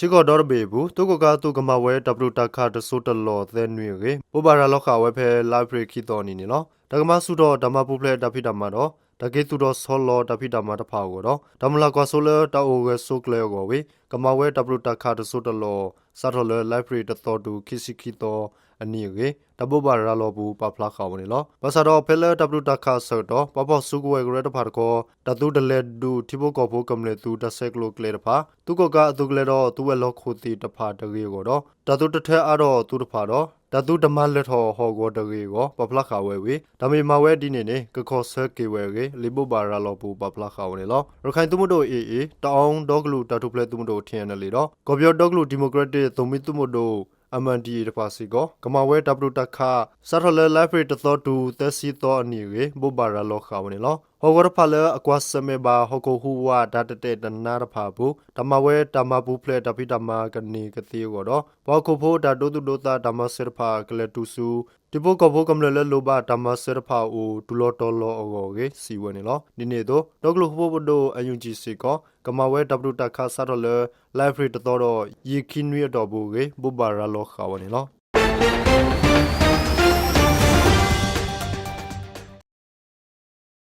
ထံကီၢ်ဒီတဘ့ၣ်အပူၤ သုးကီၣ်ကးအသုးကမၤဝဲတၢ်ပတုာ်တၢ်ခးတစိၢ်တလီၢ်သၢနွံအဂ့ၢ် ဘိးဘၣ်ရၤလီၤဃာ်ဝဲဖဲလါအ့ဖြ့ၣ်ခံသီအနံၤန့ၣ်လီၤ. တၢ်ကမၤဆူၣ်ထီၣ်တၢ်မၤပူၤဖျဲးတၢ်ဖံးတၢ်မၤဒီး တၢ်က့ၤသူၣ်ထီၣ်ဆီလီၤတၢ်ဖံးတၢ်မၤတဖၣ်အဂီၢ်ဒီး တၢ်မုၢ်လၢ်ကွၢ်စိလၢတၢ်အိၣ်ဂၢၢ်ဆိးကျၢၤအဂီၢ်ဝံၤ ကမၤဝဲတၢ်ပတုာ်တၢ်ခးတစိၢ်တလီၢ် စးထီၣ်လၢလါအ့ဖြ့ၣ်တသီတုၤခံဆံခံသီအနံၤအဂ့ၢ် တၢ်ဘိးဘၣ်ရၤလီၤပူၤပာ်ဖျါဃာ်ဝဲန့ၣ်လီၤ. ဘၣ်ဆၣ်ဒီးဖဲလၢတၢ်ပတုာ်တၢ်ခးအဆၢကတီၢ် ပှၤဖီၣ်စုကဝဲၤကရၢတဖၣ်တခီ တၢ်သုတလဲၤဒုးထံဖိကီၢ်ဖိကမျၢၢ်သုးတၢ်ဆဲးကျိးကျဲတဖၣ် သုးကီၣ်ကးအသုးကလၢၤဒီးသုးဝဲၤလီၢ်ခိၣ်သ့ၣ်တဖၣ်တဂ့ၤအဂီၢ်ဒီး တၢ်သုတထၢအါထီၣ်သုတဖၣ်ဒီး တၢ်သုတမၤလၢာ်ထီၣ်ဟီၣ်ကဝီၤတဂ့ၤအဂီၢ် ပာ်ဖျါဃာ်ဝဲဝံၤ တၢ်မ့ၢ်မၤဝဲဒ်န့ၣ်န့ၣ် ကခီၣ်ဆၢက့ၤဝဲအဂ့ၢ် လံာ်ဘိးဘၣ်ရၤလီၤပူၤပာ်ဖျါဃာ်ဝဲန့ၣ်လီၤ. ရခၢၣ်သုးမုၢ်ဒိၣ် AA, တအၣ်ဒီကလုာ်တၢ်ထူၣ်ဖျဲးသုးမုၢ်ဒိၣ် TNLA ဒီး ကီၢ်ပယီၤဒီကလုာ် Democratic သုးမုၢ်ဒိၣ် MNDAA တဖၣ်စ့ၢ်ကီး ကမၤဝဲတၢ်ပတုာ်တၢ်ခး စးထီၣ်လၢလါအ့ဖြ့ၣ်တသီတုၤသၢဆံသီအနံၤအဂ့ၢ် ဘိးဘၣ်ရၤလီၤဃာ်ဝဲန့ၣ်လီၤ. ဟီၣ်ကဝီၤတဖၣ်လၢအကွၢ်ဆၢၣ်မဲာ်ဘၣ်ဟီၣ်ခိၣ်ဟူးဝးတၢ်တတဲာ်တနါတဖၣ်အပူၤ တၢ်မၤဝဲတၢ်မၤပူၤဖျဲးတၢ်ဖံးတၢ်မၤကန့ၢ်ကသ့အဂီၢ်ဒီး ပှၤဟီၣ်ခိၣ်ဖိတၢ်ဒိသူၣ်ဒိသးတၢ်မၤစၢၤတဖၣ်ကလဲၤတုၤဆူ ထံဖိကီၢ်ဖိကမျၢၢ်လၢလိၣ်ဘၣ်တၢ်မၤစၢၤတဖၣ်အအိၣ် တုၤလီၤတီၤလီၤအဂီၢ်အဂ့ၢ် စံးဝဲန့ၣ်လီၤ. ဒ်န့ၣ်အသိး ဒီကလုာ်ဃိာ်ဖိပဒိၣ် NUG စ့ၢ်ကီး ကမၤဝဲတၢ်ပတုာ်တၢ်ခးစးထီၣ်လၢ လါအ့ဖြ့ၣ်တသီဒီး ယံာ်ခံနွံအတီၢ်ပူၤအဂ့ၢ် ဘိးဘၣ်ရၤလီၤဃာ်ဝဲန့ၣ်လီၤ.